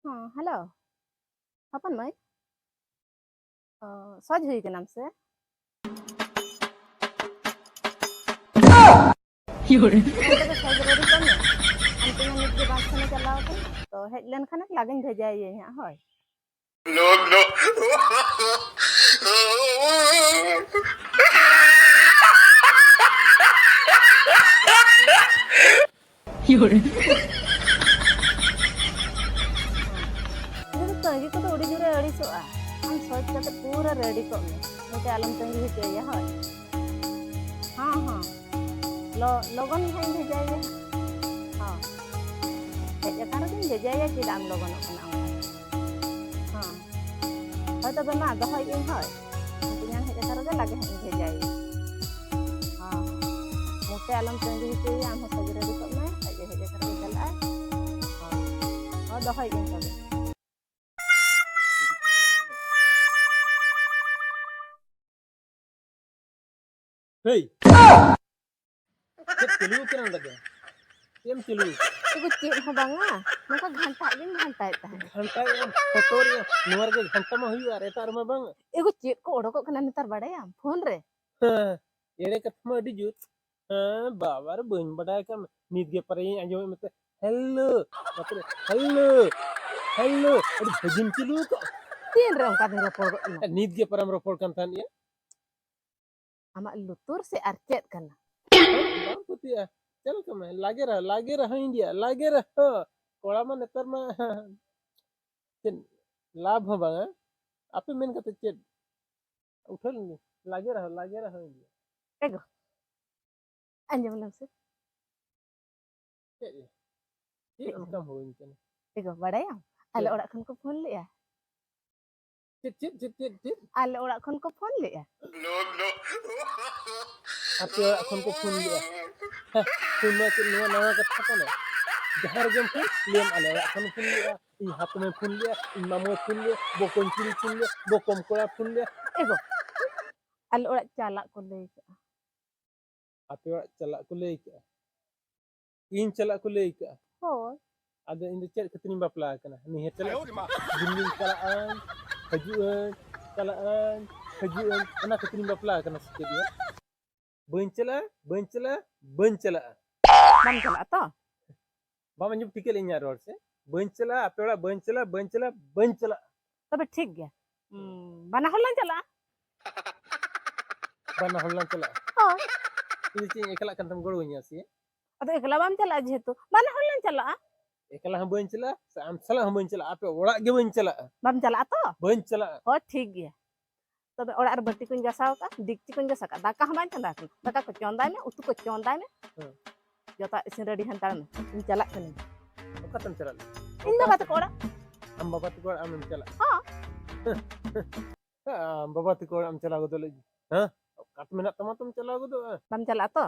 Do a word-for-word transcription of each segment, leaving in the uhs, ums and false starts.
ᱦᱮᱸ, ᱦᱮᱞᱳ᱾ ᱦᱚᱯᱚᱱ ᱢᱟᱹᱭ? ᱚ, ᱥᱚᱡᱽ ᱦᱩᱭ ᱠᱟᱱᱟᱢ ᱥᱮ? ᱚᱱᱛᱮ ᱫᱚ ᱥᱚᱡᱽ ᱨᱮᱰᱤ ᱠᱚᱜ ᱢᱮ᱾ ᱟᱢ ᱛᱮᱦᱮᱧ ᱱᱤᱛ ᱜᱮ ᱵᱟᱥ ᱴᱷᱮᱱᱮ ᱪᱟᱞᱟᱣ ᱠᱟᱱᱟ᱾ ᱛᱚ, ᱦᱮᱡ ᱞᱮᱱ ᱠᱷᱟᱱᱮ ᱞᱟᱜᱮᱧ ᱵᱷᱮᱡᱟᱭᱮᱭᱟᱹᱧ ᱦᱟᱸᱜ, ᱦᱳᱭ᱾ No, no. ᱤᱧ ᱫᱚ ᱛᱟᱺᱜᱤ ᱠᱚᱫᱚ ᱟᱹᱰᱤ ᱡᱳᱨᱮ ᱟᱹᱲᱤᱥᱚᱜᱼᱟ᱾ ᱟᱢ ᱥᱚᱡᱽ ᱠᱟᱛᱮ ᱯᱩᱨᱟᱹ ᱨᱮᱰᱤ ᱠᱚᱜ ᱢᱮ, ᱱᱚᱛᱮ ᱟᱞᱚᱢ ᱛᱟᱺᱜᱤ ᱦᱚᱪᱚᱭᱮᱭᱟ, ᱦᱳᱭ᱾ ᱦᱚᱸ, ᱦᱚᱸ, ᱞᱚ-, ᱞᱚᱜᱚᱱ ᱜᱮ ᱦᱟᱸᱜ ᱤᱧ ᱵᱷᱮᱡᱟᱭᱮᱭᱟ᱾ ᱦᱚᱸ, ᱦᱮᱡ ᱟᱠᱟᱱ ᱨᱮᱜᱮᱧ ᱵᱷᱮᱡᱟᱭᱮᱭᱟ, ᱪᱮᱫᱟᱜ ᱮᱢ ᱞᱚᱜᱚᱱᱚᱜ ᱠᱟᱱᱟ ᱚᱱᱠᱟ? ᱦᱚᱸ, ᱦᱳᱭ ᱛᱚᱵᱮ ᱢᱟ ᱫᱚᱦᱚᱭᱮᱫ ᱟᱹᱧ, ᱦᱳᱭ᱾ ᱛᱮᱧᱟᱝ ᱦᱮᱡ ᱟᱠᱟᱱ ᱨᱮᱜᱮ ᱞᱟᱜᱮ ᱦᱟᱸᱜ ᱤᱧ ᱵᱷᱮᱡᱟᱭᱮᱭᱟ᱾ ᱦᱚᱸ, ᱢᱚᱛᱮ ᱟᱞᱚᱢ ᱛᱟᱺᱜᱤ ᱦᱚᱪᱚᱭᱮᱭᱟ, ᱟᱢ ᱦᱚᱸ ᱥᱟᱡᱽ ᱨᱮᱰᱤ ᱠᱚᱜ ᱢᱮ, ᱟᱡ ᱮ ᱦᱮᱡ ᱟᱠᱟᱱ ᱨᱮᱜᱮ ᱪᱟᱞᱟᱜᱼᱟᱭ᱾ ᱦᱚᱸ, ᱦᱚᱸ, ᱫᱚᱦᱚᱭᱮᱫ ᱟᱹᱧ ᱛᱚᱵᱮ᱾ ᱦᱮᱭ! ᱪᱮᱫ ᱪᱟᱹᱞᱩ ᱟᱠᱟᱱᱟ ᱚᱸᱰᱮ ᱫᱚ? ᱪᱮᱫ ᱮᱢ ᱪᱟᱹᱞᱩ ᱟᱠᱟᱫᱟ? ᱮᱜᱳ, ᱪᱮᱫ ᱦᱚᱸ ᱵᱟᱝᱟ, ᱱᱚᱝᱠᱟ ᱜᱷᱟᱱᱴᱟᱜ ᱜᱤᱧ ᱜᱷᱟᱱᱴᱟᱭᱮᱫ ᱛᱟᱦᱮᱸᱫ᱾ ᱜᱷᱟᱱᱴᱟᱭᱮᱫ ᱟᱢ? ᱯᱷᱳᱴᱳ ᱨᱮ ᱱᱚᱣᱟ ᱨᱮᱜᱮ ᱜᱷᱟᱱᱴᱟ ᱢᱟ ᱦᱩᱭᱩᱜᱼᱟ, ᱟᱨ ᱮᱴᱟᱜ ᱨᱮᱢᱟ ᱵᱟᱝ᱾ ᱮᱜᱳ, ᱪᱮᱫ ᱠᱚ ᱚᱰᱚᱠᱚᱜ ᱠᱟᱱᱟ ᱱᱮᱛᱟᱨ, ᱵᱟᱲᱟᱭᱟᱢ? ᱯᱷᱳᱱ ᱨᱮ᱾ ᱦᱮᱸ, ᱮᱲᱮ ᱠᱟᱛᱷᱟ ᱢᱟ ᱟᱹᱰᱤ ᱡᱩᱛ᱾ ᱦᱮᱸ, ᱵᱟᱵᱟ ᱨᱮ, ᱵᱟᱹᱧ ᱵᱟᱰᱟᱭ ᱠᱟᱜ᱾ ᱱᱤᱛ ᱜᱮ ᱯᱟᱨᱮᱧ ᱟᱸᱡᱚᱢᱮᱫ ᱢᱮᱛᱮ, ᱦᱮᱞᱳ, ᱵᱟᱯᱨᱮ, ᱦᱮᱞᱳ, ᱦᱮᱞᱳ, ᱟᱹᱰᱤ ᱵᱷᱟᱹᱜᱤᱢ ᱪᱟᱹᱞᱩ ᱟᱠᱟᱫ᱾ ᱛᱤᱱ ᱨᱮ ᱚᱱᱠᱟ ᱫᱚᱧ ᱨᱚᱯᱚᱲ ᱜᱚᱫ ᱮᱱᱟ? ᱱᱤᱛ ᱜᱮ ᱯᱟᱨᱮᱢ ᱨᱚᱯᱚᱲ ᱠᱟᱱ ᱛᱟᱦᱮᱸᱫ ᱭᱟ᱾ ᱟᱢᱟᱜ ᱞᱩᱛᱩᱨ ᱥᱮ ᱟᱨ ᱪᱮᱫ ᱠᱟᱱᱟ? ᱵᱟᱢ ᱯᱟᱹᱛᱭᱟᱹᱜᱼᱟ᱾ ᱪᱮᱫ ᱞᱮᱠᱟ ᱢᱮ? ᱞᱟᱜᱮ ᱨᱮᱦᱚᱸ, ᱞᱟᱜᱮ ᱨᱮᱦᱚᱸ ᱤᱧ ᱜᱮᱭᱟ, ᱞᱟᱜᱮ ᱨᱮᱦᱚᱸ᱾ ᱠᱚᱲᱟ ᱢᱟ ᱱᱮᱛᱟᱨ ᱢᱟ ᱪᱮᱫ ᱞᱟᱵᱷ ᱦᱚᱸ ᱵᱟᱝᱟ᱾ ᱟᱯᱮ ᱢᱮᱱ ᱠᱟᱛᱮ ᱪᱮᱫ? ᱩᱴᱷᱟᱹᱣ ᱞᱮᱱ ᱜᱮ᱾ ᱞᱟᱜᱮ ᱨᱮᱦᱚᱸ, ᱞᱟᱜᱮ ᱨᱮᱦᱚᱸ ᱤᱧ ᱜᱮᱭᱟ᱾ ᱮᱜᱳ, ᱟᱸᱡᱚᱢ ᱞᱮᱢ ᱥᱮ᱾ ᱪᱮᱫ ᱭᱟ? ᱪᱮᱫ ᱪᱮᱫ ᱚᱱᱠᱟᱢ ᱦᱩᱭ ᱠᱟᱱᱟ? ᱮᱜᱳ, ᱵᱟᱲᱟᱭᱟᱢ? ᱟᱞᱮ ᱪᱮᱫ? ᱚᱲᱟᱜ ᱠᱷᱚᱱ ᱠᱚ ᱯᱷᱳᱱ ᱞᱮᱜᱼᱟ᱾ ᱪᱮᱫ, ᱪᱮᱫ, ᱪᱮᱫ, ᱪᱮᱫ, ᱪᱮᱫ? ᱟᱞᱮ ᱚᱲᱟᱜ ᱠᱷᱚᱱ ᱠᱚ ᱯᱷᱳᱱ ᱞᱮᱜᱼᱟ᱾ ᱟᱯᱮ ᱚᱲᱟᱜ ᱠᱷᱚᱱ ᱠᱚ ᱯᱷᱳᱱ ᱞᱮᱜᱼᱟ? ᱦᱮᱸ, ᱯᱷᱳᱱ ᱢᱟ ᱪᱮᱫ ᱱᱚᱣᱟ ᱱᱟᱣᱟ ᱠᱟᱛᱷᱟ ᱠᱟᱱᱟ? ᱡᱟᱦᱟᱸ ᱨᱮᱜᱮᱢ ᱯᱷᱳᱱ, ᱞᱟᱹᱭᱟᱢ ᱟᱞᱮ ᱚᱲᱟᱜ ᱠᱷᱚᱱ ᱯᱷᱳᱱ ᱞᱮᱜᱼᱟ, ᱤᱧ ᱦᱟᱛᱚᱢᱮ ᱯᱷᱳᱱ ᱞᱮᱜᱼᱟ, ᱤᱧ ᱢᱟᱢᱚᱭ ᱯᱷᱳᱱ ᱞᱮᱜᱼᱟ, ᱵᱚᱠᱚᱧ ᱠᱩᱲᱤ ᱯᱷᱳᱱ ᱞᱮᱜᱼᱟ, ᱵᱚᱠᱚᱢ ᱠᱚᱲᱟ ᱯᱷᱳᱱ ᱞᱮᱜᱼᱟ᱾ ᱮᱜᱳ, ᱟᱞᱮ ᱚᱲᱟᱜ ᱪᱟᱞᱟᱜ ᱠᱚ ᱞᱟᱹᱭ ᱠᱟᱜᱼᱟ᱾ ᱟᱯᱮ ᱚᱲᱟᱜ ᱪᱟᱞᱟᱜ ᱠᱚ ᱞᱟᱹᱭ ᱠᱟᱜᱼᱟ? ᱤᱧ ᱪᱟᱞᱟᱜ ᱠᱚ ᱞᱟᱹᱭ ᱠᱟᱜᱼᱟ? ᱦᱳᱭ᱾ ᱟᱫᱚ ᱤᱧ ᱫᱚ ᱪᱮᱫ ᱠᱷᱟᱹᱛᱤᱨᱤᱧ ᱵᱟᱯᱞᱟ ᱟᱠᱟᱱᱟ? ᱱᱤᱭᱟᱹ ᱪᱟᱞᱟᱜ ᱫᱤᱱ ᱫᱤᱱ ᱪᱟᱞᱟᱜ ᱟᱹᱧ, ᱦᱤᱡᱩᱜ ᱟᱹᱧ, ᱪᱟᱞᱟᱜ ᱟᱹᱧ, ᱦᱤᱡᱩᱜ ᱟᱹᱧ, ᱚᱱᱟ ᱠᱷᱟᱹᱛᱤᱨᱤᱧ ᱵᱟᱯᱞᱟ ᱟᱠᱟᱱᱟ ᱥᱮ ᱪᱮᱫ ᱭᱟ? ᱵᱟᱹᱧ ᱪᱟᱞᱟᱜᱼᱟ, ᱵᱟᱹᱧ ᱪᱟᱞᱟᱜᱼᱟ, ᱵᱟᱹᱧ ᱪᱟᱞᱟᱜᱼᱟ᱾ ᱵᱟᱢ ᱪᱟᱞᱟᱜᱼᱟ ᱛᱚ? ᱵᱟᱢ ᱟᱸᱡᱚᱢ ᱴᱷᱤᱠᱟᱹ ᱞᱮᱫ ᱤᱧᱟᱹᱜ ᱨᱚᱲ ᱥᱮ? ᱵᱟᱹᱧ ᱪᱟᱞᱟᱜᱼᱟ, ᱟᱯᱮ ᱚᱲᱟᱜ ᱵᱟᱹᱧ ᱪᱟᱞᱟᱜᱼᱟ, ᱵᱟᱹᱧ ᱪᱟᱞᱟᱜᱼᱟ, ᱵᱟᱹᱧ ᱪᱟᱞᱟᱜᱼᱟ᱾ ᱛᱚᱵᱮ ᱴᱷᱤᱠ ᱜᱮᱭᱟ᱾ ᱦᱩᱸ, ᱵᱟᱱᱟ ᱦᱚᱲ ᱞᱟᱝ ᱪᱟᱞᱟᱜᱼᱟ᱾ ᱵᱟᱱᱟ ᱦᱚᱲ ᱞᱟᱝ ᱪᱟᱞᱟᱜᱼᱟ? ᱦᱳᱭ᱾ ᱤᱧ ᱫᱚ ᱪᱮᱫ ᱤᱧ ᱮᱠᱞᱟᱜ ᱠᱟᱱ ᱛᱟᱢ ᱜᱚᱲᱚᱣᱟᱹᱧᱟ ᱥᱮ? ᱟᱫᱚ ᱮᱠᱞᱟ ᱵᱟᱢ ᱪᱟᱞᱟᱜᱼᱟ ᱡᱮᱦᱮᱛᱩ, ᱵᱟᱱᱟ ᱦᱚᱲ ᱞᱟᱝ ᱪᱟᱞᱟᱜᱼᱟ᱾ ᱮᱠᱞᱟ ᱦᱚᱸ ᱵᱟᱹᱧ ᱪᱟᱞᱟᱜᱼᱟ, ᱥᱮ ᱟᱢ ᱥᱟᱞᱟᱜ ᱦᱚᱸ ᱵᱟᱹᱧ ᱪᱟᱞᱟᱜᱼᱟ, ᱟᱯᱮ ᱚᱲᱟᱜ ᱜᱮ ᱵᱟᱹᱧ ᱪᱟᱞᱟᱜᱼᱟ᱾ ᱵᱟᱢ ᱪᱟᱞᱟᱜᱼᱟ ᱛᱚ? ᱵᱟᱹᱧ ᱪᱟᱞᱟᱜᱼᱟ᱾ ᱦᱳᱭ, ᱴᱷᱤᱠ ᱜᱮᱭᱟ᱾ ᱛᱚᱵᱮ ᱚᱲᱟᱜ ᱨᱮ ᱵᱟᱹᱴᱤ ᱠᱚᱧ ᱜᱟᱥᱟᱣ ᱠᱟᱜᱼᱟ, ᱰᱮᱠᱪᱤ ᱠᱚᱧ ᱜᱟᱥᱟᱣ ᱠᱟᱜᱼᱟ, ᱫᱟᱠᱟ ᱦᱚᱸ ᱵᱟᱹᱧ ᱪᱚᱸᱫᱟ ᱟᱠᱟᱫᱟ᱾ ᱫᱟᱠᱟ ᱠᱚ ᱪᱚᱸᱫᱟᱭ ᱢᱮ, ᱩᱛᱩ ᱠᱚ ᱪᱚᱸᱫᱟᱭ ᱢᱮ᱾ ᱦᱮᱸ᱾ ᱡᱚᱛᱚᱣᱟᱜ ᱤᱥᱤᱱ ᱨᱮᱰᱤ ᱦᱟᱛᱟᱲ ᱢᱮ, ᱤᱧ ᱪᱟᱞᱟᱜ ᱠᱟᱹᱱᱟᱹᱧ᱾ ᱚᱠᱟᱛᱮᱢ ᱪᱟᱞᱟᱜ ᱞᱟᱹᱜᱤᱫ? ᱤᱧ ᱵᱟᱵᱟ ᱛᱟᱠᱚ ᱚᱲᱟᱜ᱾ ᱟᱢ ᱵᱟᱵᱟ ᱛᱟᱠᱚ ᱚᱲᱟᱜ ᱟᱢᱮᱢ ᱪᱟᱞᱟᱜᱼᱟ? ᱦᱚᱸ᱾ ᱟᱢ ᱵᱟᱵᱟ ᱛᱟᱠᱚ ᱚᱲᱟᱜ ᱮᱢ ᱪᱟᱞᱟᱣ ᱜᱚᱫᱚᱜ ᱞᱟᱹᱜᱤᱫ? ᱦᱮᱸ? ᱚᱠᱟᱛᱮ ᱢᱮᱱᱟᱜ ᱛᱟᱢᱟ ᱛᱚᱢ ᱪᱟᱞᱟᱣ ᱜᱚᱫᱚᱜᱼᱟ? ᱵᱟᱢ ᱪᱟᱞᱟᱜᱼᱟ ᱛᱚ?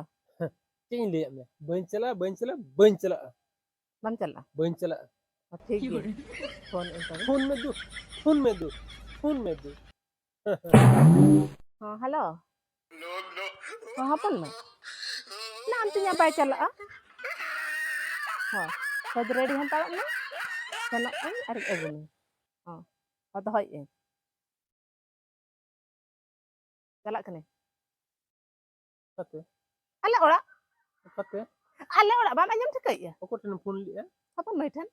ᱪᱮᱫ ᱤᱧ ᱞᱟᱹᱭᱟᱫ ᱢᱮᱭᱟ? ᱵᱟᱹᱧ ᱪᱟᱞᱟᱜᱼᱟ, ᱵᱟᱹᱧ ᱪᱟᱞᱟᱜᱼᱟ, ᱵᱟᱹᱧ ᱪᱟᱞᱟᱜᱼᱟ᱾ ᱵᱟᱢ ᱪᱟᱞᱟᱜᱼᱟ? ᱵᱟᱹᱧ ᱪᱟᱞᱟᱜᱼᱟ᱾ ᱚ, ᱴᱷᱤᱠ ᱜᱮᱭᱟ᱾ ᱯᱷᱳᱱ ᱤᱧ ᱛᱚᱵᱮ᱾ ᱯᱷᱳᱱ ᱢᱮ ᱫᱩ, ᱯᱷᱳᱱ ᱢᱮ ᱫᱩ, ᱯᱷᱳᱱ ᱢᱮ ᱫᱩ᱾ ᱦᱚᱸ, ᱦᱮᱞᱳ᱾ ᱦᱚᱸ, ᱦᱚᱯᱚᱱ ᱢᱟᱹᱭ᱾ ᱱᱟ, ᱟᱢ ᱛᱤᱧᱟ ᱵᱟᱭ ᱪᱟᱞᱟᱜᱼᱟ᱾ ᱦᱚᱸ, ᱥᱟᱹᱫ ᱨᱮᱰᱤ ᱦᱟᱛᱟᱲᱚᱜ ᱢᱮ᱾ ᱥᱮᱱᱚᱜ ᱟᱹᱧ ᱟᱨᱤᱧ ᱟᱹᱜᱩ ᱢᱮᱭᱟ᱾ ᱦᱚᱸ, ᱦᱚᱸ, ᱫᱚᱦᱚᱭᱮᱫ ᱟᱹᱧ᱾ ᱪᱟᱞᱟᱜ ᱠᱟᱹᱱᱟᱹᱧ᱾ ᱚᱠᱟᱛᱮ? ᱟᱞᱮ ᱚᱲᱟᱜ᱾ ᱚᱠᱟᱛᱮ? ᱟᱞᱮ ᱚᱲᱟᱜ, ᱵᱟᱢ ᱟᱸᱡᱚᱢ ᱴᱷᱤᱠᱟᱹᱭᱮᱫᱼᱟ? ᱚᱠᱚᱭ ᱴᱷᱮᱱᱮᱢ ᱯᱷᱳᱱ ᱞᱮᱫᱼᱟ? ᱦᱚᱯᱚᱱ ᱢᱟᱹᱭ ᱴᱷᱮᱱ᱾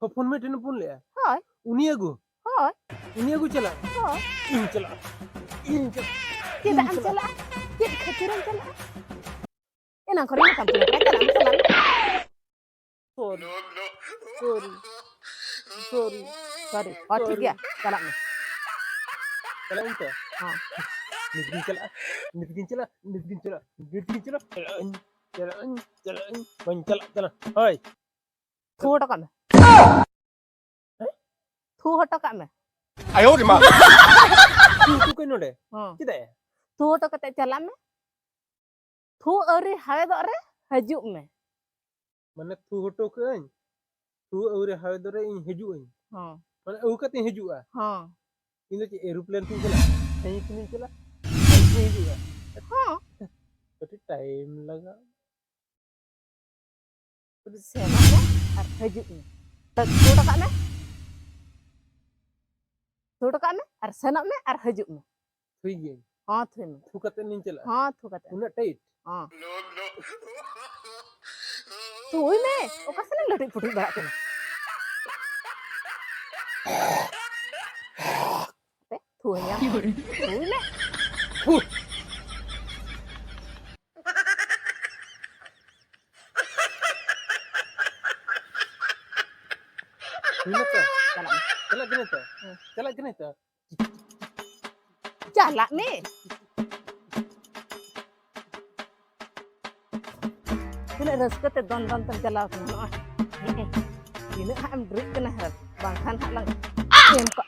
ᱦᱚᱯᱚᱱ ᱢᱟᱹᱭ ᱴᱷᱮᱱᱮᱢ ᱯᱷᱳᱱ ᱞᱮᱫᱼᱟ? ᱦᱳᱭ᱾ ᱩᱱᱤ ᱟᱹᱜᱩ? ᱦᱳᱭ᱾ ᱩᱱᱤ ᱟᱹᱜᱩ ᱪᱟᱞᱟᱜ? ᱦᱳᱭ᱾ ᱤᱧ ᱪᱟᱞᱟᱜ᱾ ᱤᱧ ᱪᱟᱞᱟᱜ᱾ ᱪᱮᱫᱟᱜ ᱮᱢ ᱪᱟᱞᱟᱜᱼᱟ? ᱪᱮᱫ ᱠᱷᱟᱹᱛᱤᱨᱮᱢ ᱪᱟᱞᱟᱜᱼᱟ? ᱮᱱᱟᱝ ᱠᱷᱚᱱ ᱢᱮᱛᱟᱢ ᱠᱟᱱᱟ, ᱪᱟᱞᱟᱜ ᱢᱮ, ᱪᱟᱞᱟᱜ ᱢᱮ᱾ ᱥᱚᱨᱤ, ᱥᱚᱨᱤ, ᱥᱚᱨᱤ, ᱥᱚᱨᱤ᱾ ᱚ, ᱴᱷᱤᱠ ᱜᱮᱭᱟ, ᱪᱟᱞᱟᱜ ᱢᱮ᱾ ᱪᱟᱞᱟᱜ ᱟᱹᱧ ᱛᱚ? ᱦᱚᱸ᱾ ᱱᱤᱛ ᱜᱤᱧ ᱪᱟᱞᱟᱜᱼᱟ, ᱱᱤᱛ ᱜᱤᱧ ᱪᱟᱞᱟᱜᱼᱟ, ᱱᱤᱛ ᱜᱤᱧ ᱪᱟᱞᱟᱜᱼᱟ, ᱱᱤᱛ ᱜᱤᱧ ᱪᱟᱞᱟᱜᱼᱟ, ᱪᱟᱞᱟᱜ ᱟᱹᱧ, ᱪᱟᱞᱟᱜ ᱟᱹᱧ, ᱪᱟᱞᱟᱜ ᱟᱹᱧ, ᱵᱟᱹᱧ ᱪᱟᱞᱟᱜ ᱠᱟᱱᱟ᱾ ᱦᱳᱭ᱾ ᱛᱷᱩ ᱦᱚᱴᱚ ᱠᱟᱜ ᱢᱮ᱾ ᱦᱮᱸ? ᱛᱷᱩ ᱦᱚᱴᱚ ᱠᱟᱜ ᱢᱮ᱾ ᱟᱭᱳ ᱨᱮ ᱢᱟ᱾ ᱛᱷᱩ ᱦᱚᱴᱚ ᱠᱟᱜ ᱱᱚᱰᱮ? ᱦᱚᱸ᱾ ᱪᱮᱫᱟᱜ ᱭᱟ? ᱛᱷᱩ ᱦᱚᱴᱚ ᱠᱟᱛᱮ ᱪᱟᱞᱟᱜ ᱢᱮ᱾ ᱛᱷᱩ ᱟᱹᱣᱨᱤ ᱦᱟᱣᱮᱫᱚᱜ ᱨᱮ ᱦᱤᱡᱩᱜ ᱢᱮ᱾ ᱢᱟᱱᱮ ᱛᱷᱩ ᱦᱚᱴᱚ ᱠᱟᱜ ᱟᱹᱧ, ᱛᱷᱩ ᱟᱹᱣᱨᱤ ᱦᱟᱣᱮᱫᱚᱜ ᱨᱮ ᱤᱧ ᱦᱤᱡᱩᱜ ᱟᱹᱧ᱾ ᱦᱚᱸ᱾ ᱢᱟᱱᱮ ᱟᱹᱜᱩ ᱠᱟᱛᱮ ᱤᱧ ᱦᱤᱡᱩᱜᱼᱟ᱾ ᱦᱚᱸ᱾ ᱤᱧ ᱫᱚ ᱪᱮᱫ ᱮᱨᱳᱯᱞᱮᱱ ᱛᱤᱧ ᱪᱟᱞᱟᱜᱼᱟ? ᱥᱟᱺᱜᱤᱧ ᱥᱟᱺᱜᱤᱧ ᱪᱟᱞᱟᱜ? ᱥᱟᱺᱜᱤᱧ ᱦᱤᱡᱩᱜᱼᱟ᱾ ᱦᱚᱸ᱾ ᱠᱟᱹᱴᱤᱡ ᱴᱟᱭᱤᱢ ᱞᱟᱜᱟᱜᱼᱟ᱾ ᱥᱮᱱᱚᱜ ᱢᱮ ᱟᱨ ᱦᱤᱡᱩᱜ ᱢᱮ᱾ ᱛᱷᱩ ᱦᱚᱴᱚ ᱠᱟᱜ ᱢᱮ᱾ ᱛᱷᱩ ᱦᱚᱴᱚ ᱠᱟᱜ ᱢᱮ ᱟᱨ ᱥᱮᱱᱚᱜ ᱢᱮ ᱟᱨ ᱦᱤᱡᱩᱜ ᱢᱮ᱾ ᱛᱷᱩᱭ ᱜᱤᱭᱟᱹᱧ᱾ ᱦᱚᱸ, ᱛᱷᱩᱭ ᱢᱮ᱾ ᱛᱷᱩ ᱠᱟᱛᱮ ᱤᱧ ᱪᱟᱞᱟᱜᱼᱟ? ᱦᱚᱸ, ᱛᱷᱩ ᱠᱟᱛᱮ᱾ ᱩᱱᱟᱹᱜ tight? ᱦᱚᱸ᱾ ᱛᱷᱩᱭ ᱢᱮ᱾ ᱚᱠᱟ ᱥᱮᱱᱮᱢ ᱞᱟᱹᱴᱩᱡ ᱯᱩᱴᱩᱡ ᱵᱟᱲᱟᱜ ᱠᱟᱱᱟ? ᱦᱟᱯᱮ, ᱛᱷᱩ ᱟᱹᱧ ᱟᱢ᱾ ᱛᱷᱩᱭ ᱢᱮ᱾ ᱛᱷᱩ᱾ ᱦᱩᱭᱱᱟ ᱛᱚ? ᱪᱟᱞᱟᱜ ᱢᱮ᱾ ᱪᱟᱞᱟᱜ ᱠᱟᱹᱱᱟᱹᱧ ᱛᱚ? ᱦᱮᱸ᱾ ᱪᱟᱞᱟᱜ ᱠᱟᱹᱱᱟᱹᱧ ᱛᱚ? ᱪᱟᱞᱟᱜ ᱢᱮ᱾ ᱛᱤᱱᱟᱹᱜ ᱨᱟᱹᱥᱠᱟᱹ ᱛᱮ ᱫᱚᱱ ᱫᱚᱱ ᱛᱮᱢ ᱪᱟᱞᱟᱣ ᱠᱟᱱᱟ, ᱱᱚᱜᱼᱚᱭ᱾ ᱛᱤᱱᱟᱹᱜ ᱦᱟᱸᱜ ᱮᱢ ᱰᱮᱨᱤᱜ ᱠᱟᱱᱟ ᱦᱟᱸᱜ, ᱵᱟᱝᱠᱷᱟᱱ ᱦᱟᱸᱜ ᱞᱟᱝ ᱮᱢ ᱠᱚᱜᱼᱟ᱾